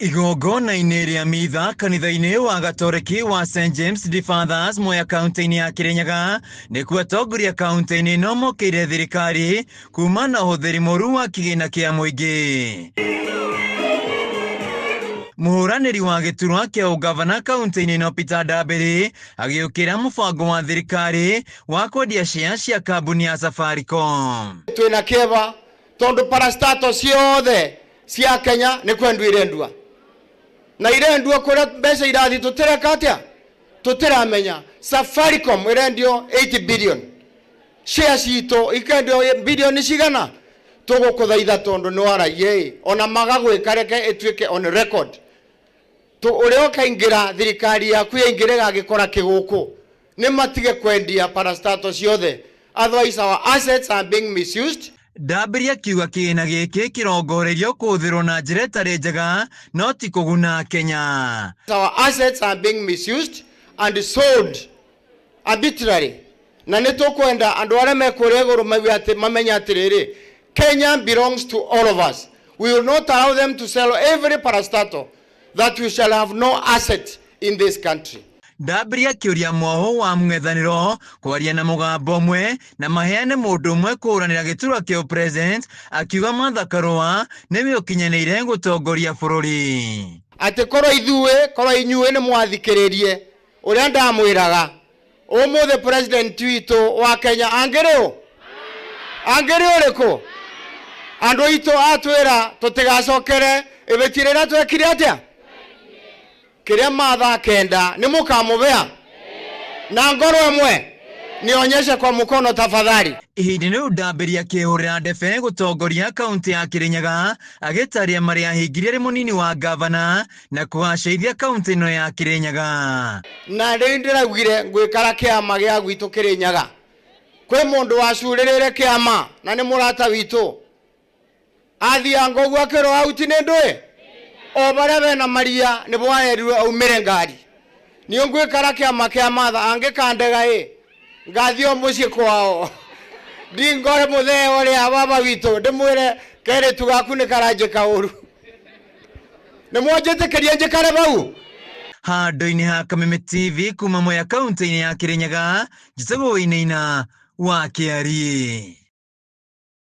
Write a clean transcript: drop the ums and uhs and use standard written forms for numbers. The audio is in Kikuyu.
Igongona-inĩ rĩa mitha kanitha-inĩ wa Gatoreki wa St James the Fathers Mwea kaunti-inĩ ya Kirinyaga nĩkuo atongoria kaunti-inĩ ĩno mokĩire thirikari kuma na ũhũthĩri mũru wa kĩgĩna kĩa mũingĩ. Mũhũranĩri wa gĩturwa kĩa ũgavana kaunti-inĩ ĩno Peter Ndambĩri agĩũkĩra mũbango wa thirikari wa kwendia share cia kambuni ya Safaricom. Twĩna kĩeva tondũ parastato ciothe cia Kenya nĩ kwendwo irendua na irendua kũrĩa mbeca irathi tũtireka atĩa tũtiramenya. Safaricom ĩrendio 80 billion, share citũ ikendio bilioni cigana. Tũgũkũthaitha tondũ nĩ waragia ĩ ona maga gwĩka, reke ĩtuĩke on record tu ũrĩa ũkaingĩra thirikari yaku yaingĩra ĩgagĩkora kĩgũkũ nĩ matige kwendia parastato ciothe, otherwise our assets are being misused. Ndambĩri akiuga kĩgĩna gĩkĩ kĩrongoreirio kũhũthĩrwo na njĩra ĩtarĩ njega no ti kũguna Kenya. Our assets are being misused and sold arbitrarily, na nĩ tũkwenda andũ arĩa me kũrĩa igũrũ maigue atĩ mamenye atĩrĩrĩ, Kenya belongs to all of us. We will not allow them to sell every parastatal that we shall have no asset in this country. Ndambĩri akĩũria mwaho wa mũng'ethanĩro kwaria na mũgambo ũmwe na maheane mũndũ ũmwe kũhũranĩra gĩturwa kĩa president, akiuga Martha Karũa nĩwe ũkinyanĩire gũtongoria bũrũri. Atĩ korwo ithuĩ korwo inyuĩ nĩ mwathikĩrĩrie ũrĩa ndamwĩraga ũmũthĩ, president witũ wa Kenya angĩrĩ ũ, angĩrĩ ũrĩkũ? Andũ aitũ atwĩra tũtigacokere ĩbĩti rĩrĩa twekire atĩa kĩrĩa Martha akenda nĩ mũkamũbea na ngoro ĩmwe. Nionyeshe kwa mkono, tafadhali. Ihinda rĩu Ndambĩri akĩhũrĩra ndebe gũtongoria kaunti ya Kirinyaga, agĩtaria marĩa ahingirie arĩ mũnini wa ngavana na kũgacĩrithia kaunti ĩno ya Kirinyaga. Na rĩu ndĩraugire ngwĩkara kĩama gĩa gwitũ Kĩrĩnyaga. Kwĩ mũndũ wacurĩrĩre kĩama na nĩ mũrata witũ athianga ũguo akĩrwo auti nĩ ndũĩ o barĩa bena maria nĩbo aerirwe aumĩre ngari. Niĩ ngwĩkara kĩama kĩa Martha, angĩkandega ĩ ngathiĩ o mũciĩ kwao ndingore mũthee ũrĩa baba witũ ndĩmwĩre kerĩtu gaku nĩ karanjĩka ũru. Nĩ mwanjĩtĩkĩrie njĩkare bau. Handũ-inĩ ha Kameme TV kuma Mwea kaunti-inĩ ya Kirinyaga, njĩtagwo Wainaina wa Kĩariĩ.